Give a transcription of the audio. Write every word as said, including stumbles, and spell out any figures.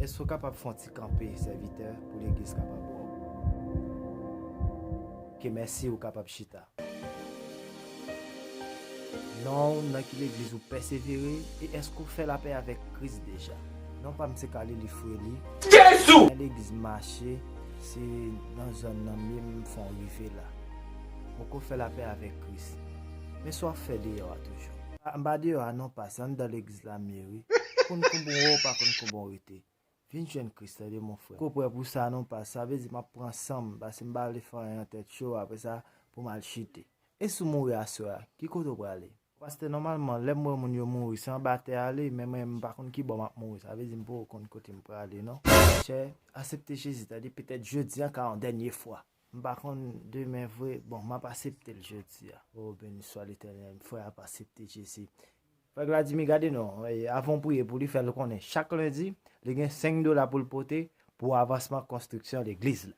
Èske w kapab fè yon ti kanpe, sèvitè, pou legliz kapab wè w? Oke, mèsi, ou kapab chita. Non, nan ki legliz ou pèsevere, e èske w fè lapè avèk Kris deja? Non pa m se Kali li fre li. Jezi! Nan legliz mache, se nan zòn nan m ye m fè w rive la. Poko fè lapè avèk Kris. Men sa w ap fè deyò a toujou? M pa deyò a non, pa se anndan legliz la m ye wi. Konn konbon wè w pa konn konbon rete. Vin jwenn Kris tande mon frè. Ko prè pou sa non, pa sa vle di m ap pran san m, paske m pa vle fè anyen an tèt cho, apre sa pou m al chite. E si w mouri aswè a, ki kote w prale? Pastè, nòmalman lè m wè moun yo mouri se anba tè a li, men mwen m pa konn kibò m ap mouri, sa vle di m poko konn kote m prale non. Monchè, asepte Jezi tande, petèt jodi an ka yon dènye fwa. M pa konn demen vre, bon m ap asepte l jodi a. O beni swa Letènèl, frè ap asepte Jezi. Frè Gladimy gade non, e, avan w priye pou li, fè l konnen chak lendi li gen senk dola pou l pote pou avansman konstriksyon legliz la.